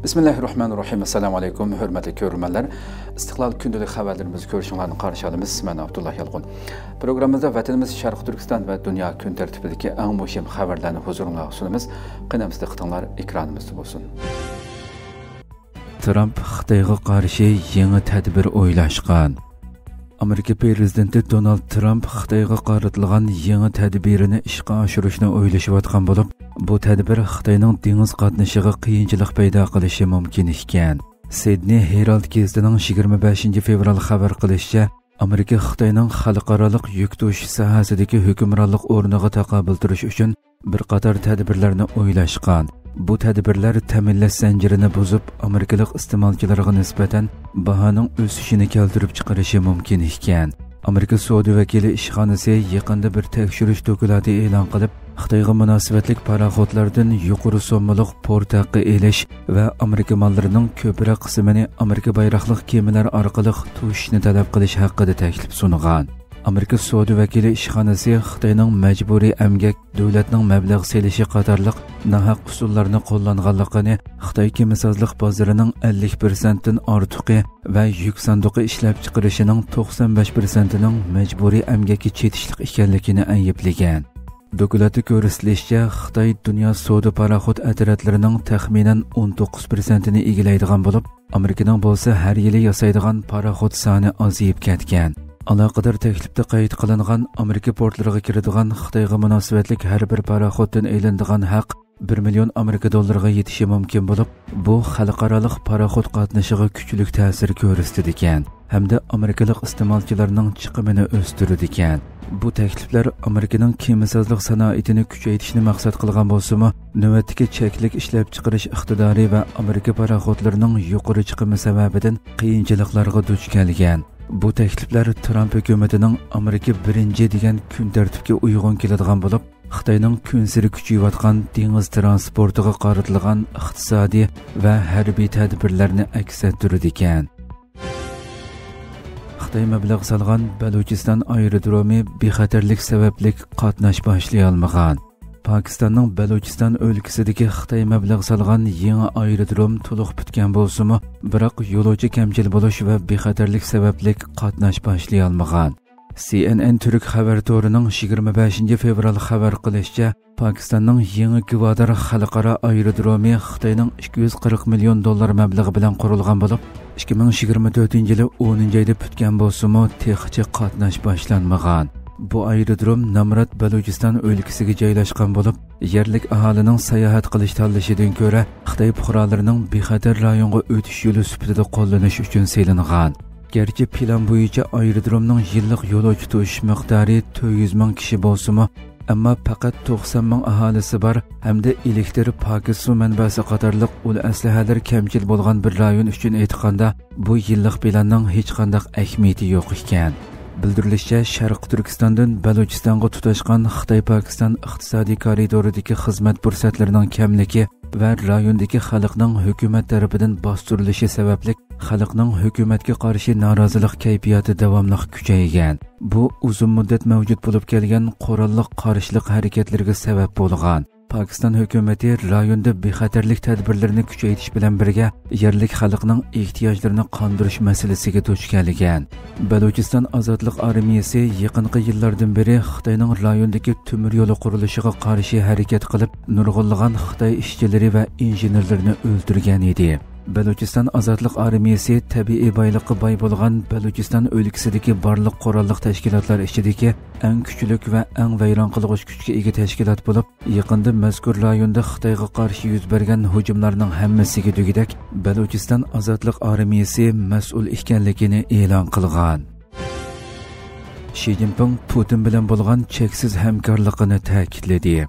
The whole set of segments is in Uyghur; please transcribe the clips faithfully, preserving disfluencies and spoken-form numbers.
بىسمىللاھىررەھمانىررەھىم. ئەسسالامۇ ئەلەيكۇم، ھۆرمەتلىك كۆرۈرمەنلەر. ئىستىقلال كۈندىلىك خەۋەرلىرىمىزنى كۆرۈشۈڭلارنى قارشى ئالىمىز. مەن ئابدۇللا يالقۇن. پروگراممىمىزدا ۋەتىنىمىز شەرقىي تۈركىستان ۋە دۇنيا كۈن تەرتىپىدىكى ئەڭ مۇھىم خەۋەرلەرنى ھۇزۇرۇڭلارغا سۇنىمىز. قېنى ئەمىسە دىققىتىڭلار ئېكرانىمىزدا بولسۇن. ترامپ خىتايغا قارشى يېڭى تەدبىر ئويلاشقان. ئامېرىكا پىرېزىدېنتى دونالد ترامپ خىتايغا قارىتىلغان يېڭى تەدبىرىنى ئىشقا ئاشۇرۇشنى ئويلىشىۋاتقان بولۇپ، بۇ تەدبىر خىتاينىڭ دېڭىز قاتنىشىغا قىيىنچىلىق پەيدا قىلىشى مۇمكىن ئىكەن. سىدنېي ھېرالد گېزىتىنىڭ يىگىرمە بەشىنچى فېۋرال خەۋەر قىلىشىچە، ئامېرىكا خىتاينىڭ خەلقئارالىق يۈك توشۇش ساھەسىدىكى ھۆكۈمرانلىق ئورنىغا تاقابىل تۇرۇش ئۈچۈن بىر قاتار تەدبىرلەرنى ئويلاشقان. بۇ تەدبىرلەر تەمىنلەش زەنجىرىنى بۇزۇپ، ئامېرىكىلىق ئىستېمالچىلارغا نىسبەتەن باھانىڭ ئۆسۈشىنى كەلتۈرۈپ چىقىرىشى مۇمكىن ئىكەن. ئامېرىكا سودا ۋەكىلى ئىشخانىسى يېقىندا بىر تەكشۈرۈش دوكلاتى ئېلان قىلىپ، خىتايغا مۇناسىۋەتلىك پاراخوتلاردىن يۇقىرى سوممىلىق پورت ھەققى ئېلىش ۋە ئامېرىكا ماللىرىنىڭ كۆپرەك قىسمىنى ئامېرىكا بايراقلىق كېمىلەر ئارقىلىق توشۇشنى تەلەپ قىلىش ھەققىدە تەكلىپ سۇنغان. ئامېرىكا سودا ۋەكىلى ئىشخانىسى خىتاينىڭ مەجبۇرىي ئەمگەك، دۆلەتنىڭ مەبلەغ سېلىشى قاتارلىق ناھەق ئۇسۇللارنى قوللانغانلىقىنى، خىتاي كېمىسازلىق بازىرىنىڭ ئەللىك پىرسەنتتىن ئارتۇقى ۋە يۈك ساندۇقى ئىشلەپچىقىرىشىنىڭ توقسان بەش پىرسەنتىنىڭ مەجبۇرىي ئەمگەككە چېتىشلىق ئىكەنلىكىنى ئەيىبلىگەن. دوكلاتتا كۆرسىتىلىشىچە، خىتاي دۇنيا سودا پاراخوت ئەترەتلىرىنىڭ تەخمىنەن ئون توققۇز پىرسەنتىنى ئىگىلەيدىغان بولۇپ، ئامېرىكىنىڭ بولسا ھەر يىلى ياسايدىغان پاراخوت سانى ئازىيىپ كەتكەن. ئالاقىدار تەكلىپتە قەيت قىلىنغان ئامېرىكا پورتلىرىغا كىرىدىغان خىتايغا مۇناسىۋەتلىك ھەر بىر پاراخوتتىن ئېلىنىدىغان ھەق بىر مىليون ئامېرىكا دوللىرىغا يېتىشى مۇمكىن بولۇپ، بۇ خەلقئارالىق پاراخوت قاتنىشىغا كۈچلۈك تەسىر كۆرسىتىدىكەن ھەمدە ئامېرىكىلىق ئىستېمالچىلارنىڭ چىقىمىنى ئۆستۈرىدىكەن. بۇ تەكلىپلەر ئامېرىكىنىڭ كېمىسازلىق سانائىتىنى كۈچەيتىشنى مەقسەت قىلغان بولسىمۇ، نۆۋەتتىكى چەكلىك ئىشلەپچىقىرىش ئىقتىدارى ۋە ئامېرىكا پاراخوتلىرىنىڭ يۇقىرى چىقىمى سەۋەبىدىن قىيىنچىلىقلارغا دۇچ كەلگەن. بۇ تەكلىپلەر ترامپ ھۆكۈمىتىنىڭ ئامېرىكا بىرىنچى دېگەن كۈن تەرتىپكە ئۇيغۇن كېلىدىغان بولۇپ، خىتاينىڭ كۈنسېرى كۈچىيىۋاتقان دېڭىز ترانسپورتىغا قارىتىلغان ئىقتىسادىي ۋە ھەربىي تەدبىرلەرنى ئەكس ئەتتۈرىدىكەن. خىتاي مەبلەغ سالغان بەلۇچىستان ئايرودرومى بىخەتەرلىك سەۋەبلىك قاتناش باشلىيالمىغان. پاكىستاننىڭ بەلۇچىستان ئۆلكىسىدىكى خىتاي مەبلەغ سالغان يېڭى ئايرودروم تولۇق پۈتكەن بولسىمۇ، بىراق يولۇچى كەمچىل بولۇش ۋە بىخەتەرلىك سەۋەبلىك قاتناش باشلىيالمىغان. سى ئېن ئېن تۈرك خەۋەر تورىنىڭ يىگىرمە بەشىنچى فېۋرال خەۋەر قىلىشىچە، پاكىستاننىڭ يېڭى گۋادار خەلقئارا ئايرودرومى خىتاينىڭ ئىككى يۈز قىرىق مىليون دوللار مەبلىغى بىلەن قۇرۇلغان بولۇپ، ئىككى مىڭ يىگىرمە تۆتىنچى يىلى ئونىنچى ئايدا پۈتكەن بولسىمۇ، تېخىچە قاتناش باشلانمىغان. بۇ ئايرودروم نامرات بەلۇچىستان ئۆلكىسىگە جايلاشقان بولۇپ، يەرلىك ئاھالىنىڭ ساياھەت قىلىش تاللىشىدىن كۆرە خىتاي پۇقرالىرىنىڭ بىخەتەر رايونغا ئۆتۈش يولى سۈپىتىدە قوللىنىش ئۈچۈن سېلىنغان. گەرچە پىلان بويىچە ئايرودرومنىڭ يىللىق يولۇچى توشۇش مىقدارى تۆت يۈز مىڭ كىشى بولسىمۇ، ئەمما پەقەت توقسان مىڭ ئاھالىسى بار ھەمدە ئېلېكتىر، پاكىز سۇ مەنبەسى قاتارلىق ئۇل ئەسلىھەلەر كەمچىل بولغان بىر رايون ئۈچۈن ئېيتقاندا، بۇ يىللىق پىلاننىڭ ھېچقانداق ئەھمىيىتى يوق ئىكەن. بىلدۈرۈلۈشىچە، شەرقىي تۈركىستاندىن بەلۇچىستانغا تۇتاشقان خىتاي-پاكىستان ئىقتىسادىي كارىدورىدىكى خىزمەت پۇرسەتلىرىنىڭ كەملىكى ۋە رايوندىكى خەلقنىڭ ھۆكۈمەت تەرىپىدىن باستۇرۇلۇشى سەۋەبلىك، خەلقنىڭ ھۆكۈمەتكە قارشى نارازىلىق كەيپىياتى داۋاملىق كۈچەيگەن. بۇ ئۇزۇن مۇددەت مەۋجۇت بولۇپ كەلگەن قوراللىق قارشىلىق ھەرىكەتلىرىگە سەۋەب بولغان. پاكىستان ھۆكۈمىتى رايوندا بىخەتەرلىك تەدبىرلىرىنى كۈچەيتىش بىلەن بىرگە، يەرلىك خەلقنىڭ ئېھتىياجلىرىنى قاندۇرۇش مەسىلىسىگە دۇچ كەلگەن. بەلۇچىستان ئازادلىق ئارمىيىسى يېقىنقى يىللاردىن بېرى خىتاينىڭ رايوندىكى تۆمۈر يولى قۇرۇلۇشىغا قارشى ھەرىكەت قىلىپ، نۇرغۇنلىغان خىتاي ئىشچىلىرى ۋە ئىنژېنېرلىرىنى ئۆلتۈرگەن ئىدى. بەلۇچىستان ئازادلىق ئارمىيىسى تەبىئىي بايلىققا باي بولغان بەلۇچىستان ئۆلكىسىدىكى بارلىق قوراللىق تەشكىلاتلار ئىچىدىكى ئەڭ كۈچلۈك ۋە ئەڭ ۋەيران قىلغۇچ كۈچكە ئىگە تەشكىلات بولۇپ، يېقىندا مەزكۇر رايوندا خىتايغا قارشى يۈز بەرگەن ھۇجۇملارنىڭ ھەممىسىگە دېگۈدەك بەلۇچىستان ئازادلىق ئارمىيىسى مەسئۇل ئىكەنلىكىنى ئېلان قىلغان. شى جىنپىڭ پۇتىن بىلەن بولغان چەكسىز ھەمكارلىقىنى تەكىتلىدى.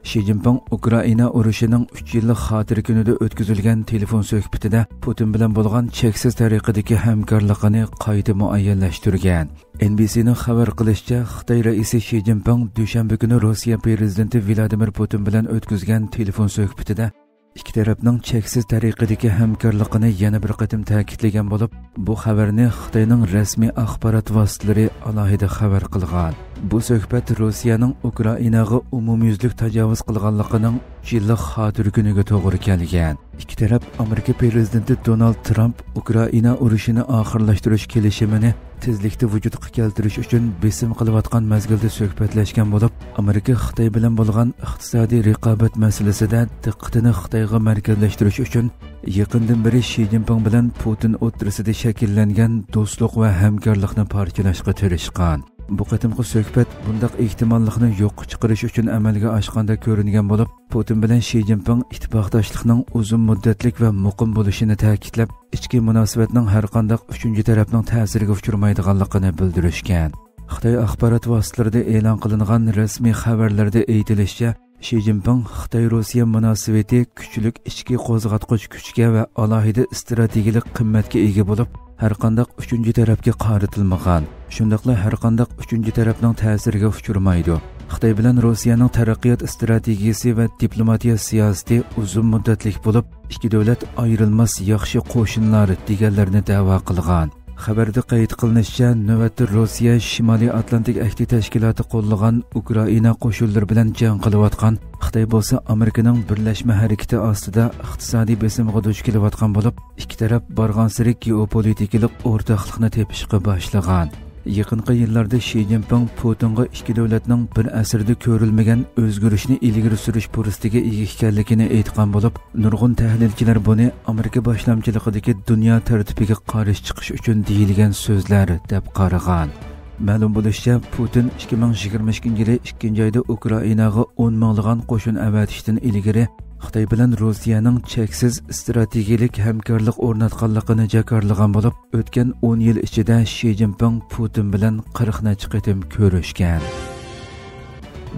شى جىنپىڭ ئۇكرائىنا ئۇرۇشىنىڭ ئۈچ يىللىق خاتىرە كۈنىدە ئۆتكۈزۈلگەن تېلېفون سۆھبىتىدە پۇتىن بىلەن بولغان چەكسىز تەرىقىدىكى ھەمكارلىقىنى قايتا مۇئەييەنلەشتۈرگەن. ئېن بى سىنىڭ خەۋەر قىلىشىچە، خىتاي رەئىسى شى جىنپىڭ دۈشەنبە كۈنى روسىيە پىرېزىدېنتى ۋلادىمىر پۇتىن بىلەن ئۆتكۈزگەن تېلېفون سۆھبىتىدە، ئىككى تەرەپنىڭ چەكسىز تەرىقىدىكى ھەمكارلىقىنى يەنە بىر قېتىم تەكىتلىگەن بولۇپ، بۇ خەۋەرنى خىتاينىڭ رەسمىي ئاخبارات ۋاسىتىلىرى ئالاھىدە خەۋەر قىلغان. بۇ سۆھبەت روسىيەنىڭ ئۇكرائىناغا ئومۇميۈزلۈك تاجاۋۇز قىلغانلىقىنىڭ ئۈچ يىللىق خاتىرە كۈنىگە توغرا كەلگەن. ئىككى تەرەپ ئامېرىكا پىرېزىدېنتى دونالد ترامپ ئۇكرائىنا ئۇرۇشىنى ئاخىرلاشتۇرۇش كېلىشىمىنى تېزلىكتە ۋۇجۇدقا كەلتۈرۈش ئۈچۈن بېسىم قىلىۋاتقان مەزگىلدە سۆھبەتلەشكەن بولۇپ، ئامېرىكا خىتاي بىلەن بولغان ئىقتىسادىي رىقابەت مەسىلىسىدە دىققىتىنى خىتايغا مەركەزلەشتۈرۈش ئۈچۈن يېقىندىن بېرى شى جىنپىڭ بىلەن پۇتىن ئوتتۇرىسىدا شەكىللەنگەن دوستلۇق ۋە ھەمكارلىقنى پارچىلاشقا تىرىشقان. بۇ قېتىمقى سۆھبەت بۇنداق ئېھتىماللىقنى يوققا چىقىرىش ئۈچۈن ئەمەلگە ئاشقاندەك كۆرۈنگەن بولۇپ، پۇتىن بىلەن شى جىنپىڭ ئىتتىپاقداشلىقنىڭ ئۇزۇن مۇددەتلىك ۋە مۇقىم بولۇشىنى تەكىتلەپ، ئىچكى مۇناسىۋەتنىڭ ھەرقانداق ئۈچىنچى تەرەپنىڭ تەسىرىگە ئۇچرىمايدىغانلىقىنى بىلدۈرۈشكەن. خىتاي ئاخبارات ۋاسىتىلىرىدا ئېلان قىلىنغان رەسمىي خەۋەرلەردە ئېيتىلىشىچە، شى جىنپىڭ خىتاي-روسىيە مۇناسىۋىتى كۈچلۈك ئىچكى قوزغاتقۇچ كۈچكە ۋە ئالاھىدە ئىستراتېگىيەلىك قىممەتكە ئىگە بولۇپ، ھەرقانداق ئۈچىنچى تەرەپكە قارىتىلمىغان، شۇنداقلا ھەرقانداق ئۈچىنچى تەرەپنىڭ تەسىرىگە ئۇچرىمايدۇ. خىتاي بىلەن روسىيەنىڭ تەرەققىيات ئىستراتېگىيىسى ۋە دىپلوماتىيە سىياسىتى ئۇزۇن مۇددەتلىك بولۇپ، ئىككى دۆلەت ئايرىلماس ياخشى قوشنىلار دېگەنلەرنى دەۋا قىلغان. خەۋەردە قەيت قىلىنىشىچە، نۆۋەتتە روسىيە شىمالىي ئاتلانتىك ئەھدى تەشكىلاتى قوللىغان ئۇكرائىنا قوشۇنلىرى بىلەن جەڭ قىلىۋاتقان، خىتاي بولسا ئامېرىكىنىڭ بىرلەشمە ھەرىكىتى ئاستىدا ئىقتىسادىي بېسىمغا دۇچ كېلىۋاتقان بولۇپ، ئىككى تەرەپ بارغانسېرى گېئوپولىتىكىلىق ئورتاقلىقنى تېپىشقا باشلىغان. يېقىنقى يىللاردا شى جىنپىڭ پۇتىنغا ئىككى دۆلەتنىڭ بىر ئەسىردە كۆرۈلمىگەن ئۆزگىرىشنى ئىلگىرى سۈرۈش پۇرسىتىگە ئىگە ئىكەنلىكىنى ئېيتقان بولۇپ، نۇرغۇن تەھلىلچىلەر بۇنى ئامېرىكا باشلامچىلىقىدىكى دۇنيا تەرتىپىگە قارشى چىقىش ئۈچۈن دېيىلگەن سۆزلەر دەپ قارىغان. مەلۇم بولۇشىچە، پۇتىن ئىككى مىڭ يىگىرمە ئىككىنچى يىلى ئىككىنچى ئايدا ئۇكرائىناغا ئون مىڭلىغان قوشۇن ئەۋەتىشتىن ئىلگىرى، خىتاي بىلەن روسىيەنىڭ چەكسىز ئىستراتېگىيەلىك ھەمكارلىق ئورناتقانلىقىنى جاكارلىغان بولۇپ، ئۆتكەن ئون يىل ئىچىدە شى جىنپىڭ پۇتىن بىلەن قىرىق نەچچە قېتىم كۆرۈشكەن.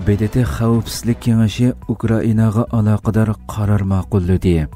ب د ت خەۋپسىزلىك كېڭىشى ئۇكرائىناغا ئالاقىدار قارار ماقۇللىدى.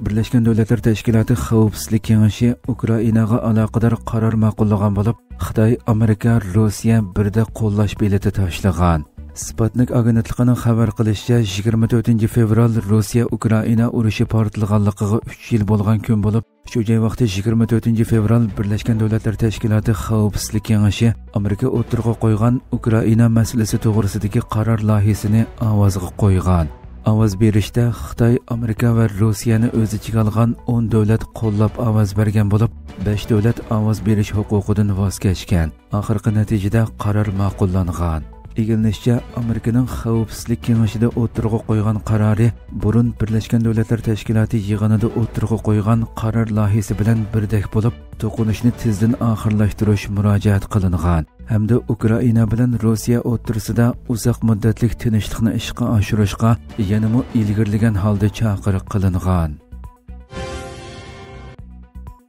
بىرلەشكەن دۆلەتلەر تەشكىلاتى خەۋپسىزلىك كېڭىشى ئۇكرائىناغا ئالاقىدار قارار ماقۇللىغان بولۇپ، خىتاي، ئامېرىكا، روسىيە بىردەك قوللاش بېلىتى تاشلىغان. سپۇتنىك ئاگېنتلىقىنىڭ خەۋەر قىلىشىچە، يىگىرمە تۆتىنچى فېۋرال روسىيە ئۇكرائىنا ئۇرۇشى پارتلىغانلىقىغا ئۈچ يىل بولغان كۈن بولۇپ، شۇ جاي ۋاقتى يىگىرمە تۆتىنچى فېۋرال بىرلەشكەن دۆلەتلەر تەشكىلاتى خەۋپسىزلىك كېڭىشى ئامېرىكا ئوتتۇرىغا قويغان ئۇكرائىنا مەسىلىسى توغرىسىدىكى قارار لايىھىسىنى ئاۋازغا قويغان. ئاۋاز بېرىشتە خىتاي، ئامېرىكا ۋە روسىيەنى ئۆز ئىچىگە ئالغان ئون دۆلەت قوللاپ ئاۋاز بەرگەن بولۇپ، بەش دۆلەت ئاۋاز بېرىش ھوقۇقىدىن ۋاز كەچكەن. ئاخىرقى نەتىجىدە قارار ماقۇللانغان. ئىگىلىنىشىچە، ئامېرىكىنىڭ خەۋپسىزلىك كېڭىشىدە ئوتتۇرىغا قويغان قارارى بۇرۇن بىرلەشكەن دۆلەتلەر تەشكىلاتى يىغىنىدا ئوتتۇرىغا قويغان قارار لايىھىسى بىلەن بىردەك بولۇپ، توقۇنۇشنى تېزدىن ئاخىرلاشتۇرۇش مۇراجىئەت قىلىنغان ھەمدە ئۇكرائىنا بىلەن روسىيە ئوتتۇرىسىدا ئۇزاق مۇددەتلىك تىنچلىقنى ئىشقا ئاشۇرۇشقا يەنىمۇ ئىلگىرىلىگەن ھالدا چاقىرىق قىلىنغان.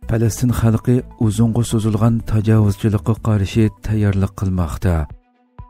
پەلەستىن خەلقى ئۇزۇنغا سوزۇلغان تاجاۋۇزچىلىققا قارشى تەييارلىق قىلماقتا.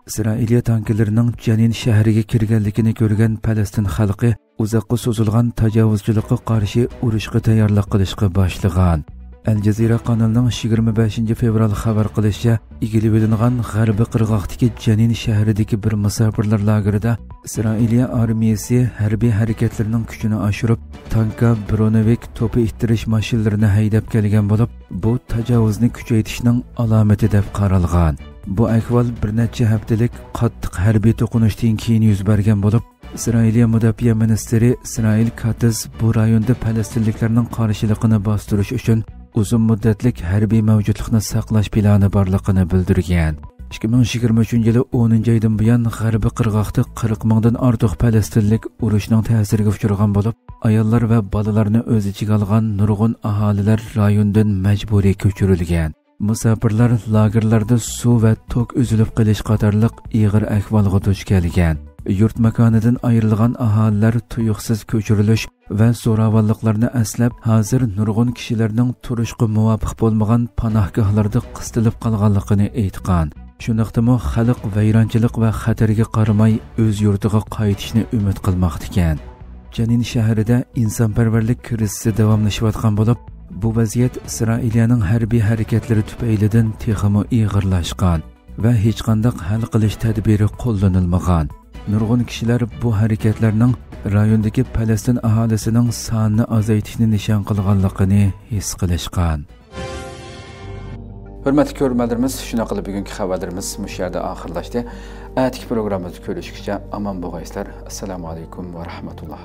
ئىسرائىلىيە تانكىلىرىنىڭ جەنىن شەھىرىگە كىرگەنلىكىنى كۆرگەن پەلەستىن خەلقى ئۇزاققا سوزۇلغان تاجاۋۇزچىلىققا قارشى ئۇرۇشقا تەييارلىق قىلىشقا باشلىغان. ئەل جەزىرە قانىلىنىڭ يىگىرمە بەشىنچى فېۋرال خەۋەر قىلىشىچە، ئىگىلىۋېلىنغان غەربىي قىرغاقتىكى جەنىن شەھىرىدىكى بىر مۇساپىرلار لاگېرىدا ئىسرائىلىيە ئارمىيەسى ھەربىي ھەرىكەتلىرىنىڭ كۈچىنى ئاشۇرۇپ، تانكا، برونېۋىك، توپا ئىتتىرىش ماشىنىلىرىنى ھەيدەپ كەلگەن بولۇپ، بۇ تاجاۋۇزنى كۈچەيتىشنىڭ ئالامىتى دەپ قارالغان. بۇ ئەھۋال بىر نەچچە ھەپتىلىك قاتتىق ھەربىي توقۇنۇشتىن كېيىن يۈز بەرگەن بولۇپ، ئىسرائىلىيە مۇداپىئە مىنىستىرى ئىسرائىل كاتز بۇ رايوندا پەلەستىنلىكلەرنىڭ قارشىلىقىنى باستۇرۇش ئۈچۈن ئۇزۇن مۇددەتلىك ھەربىي مەۋجۇتلۇقنى ساقلاش پىلانى بارلىقىنى بىلدۈرگەن. ئىككى مىڭ يىگىرمە ئۈچىنچى يىلى ئونىنچى ئايدىن بۇيان، غەربىي قىرغاقتا قىرىق مىڭدىن ئارتۇق پەلەستىنلىك ئۇرۇشنىڭ تەسىرىگە ئۇچرىغان بولۇپ، ئاياللار ۋە بالىلارنى ئۆز ئىچىگە ئالغان نۇرغۇن ئاھالىلەر رايوندىن مەجبۇرىي كۆچۈرۈلگەن. مۇساپىرلار لاگېرلاردا سۇ ۋە توك ئۈزۈلۈپ قېلىش قاتارلىق ئېغىر ئەھۋالغا دۇچ كەلگەن. يۇرت ماكانىدىن ئايرىلغان ئاھالىلەر تۇيۇقسىز كۆچۈرۈلۈش ۋە زوراۋانلىقلارنى ئەسلەپ، ھازىر نۇرغۇن كىشىلەرنىڭ تۇرۇشقا مۇۋاپىق بولمىغان پاناھگاھلاردا قىستىلىپ قالغانلىقىنى ئېيتقان. شۇنداقتىمۇ خەلق ۋەيرانچىلىق ۋە خەتەرگە قارىماي ئۆز يۇرتىغا قايتىشنى ئۈمىد قىلماقتىكەن. جەنىن شەھىرىدە ئىنسانپەرۋەرلىك كىرىزىسى داۋاملىشىۋاتقان بولۇپ، بۇ ۋەزىيەت ئىسرائىلىيەنىڭ ھەربىي ھەرىكەتلىرى تۈپەيلىدىن تېخىمۇ ئېغىرلاشقان ۋە ھېچقانداق ھەل قىلىش تەدبىرى قوللىنىلمىغان. نۇرغۇن كىشىلەر بۇ ھەرىكەتلەرنىڭ رايوندىكى پەلەستىن ئاھالىسىنىڭ سانىنى ئازايتىشنى نىشان قىلغانلىقىنى ھېس قىلىشقان. ھۆرمەتلىك كۆرۈرمەنلىرىمىز، شۇنداق قىلىپ بۈگۈنكى خەۋەرلىرىمىز مۇشۇ يەردە ئاخىرلاشتى. ئەتىكى پروگراممىمىزدا كۆرۈشكىچە ئامان بولغايسىلەر. ئەسسالامۇ ئەلەيكۇم ۋە رەھمەتۇللا.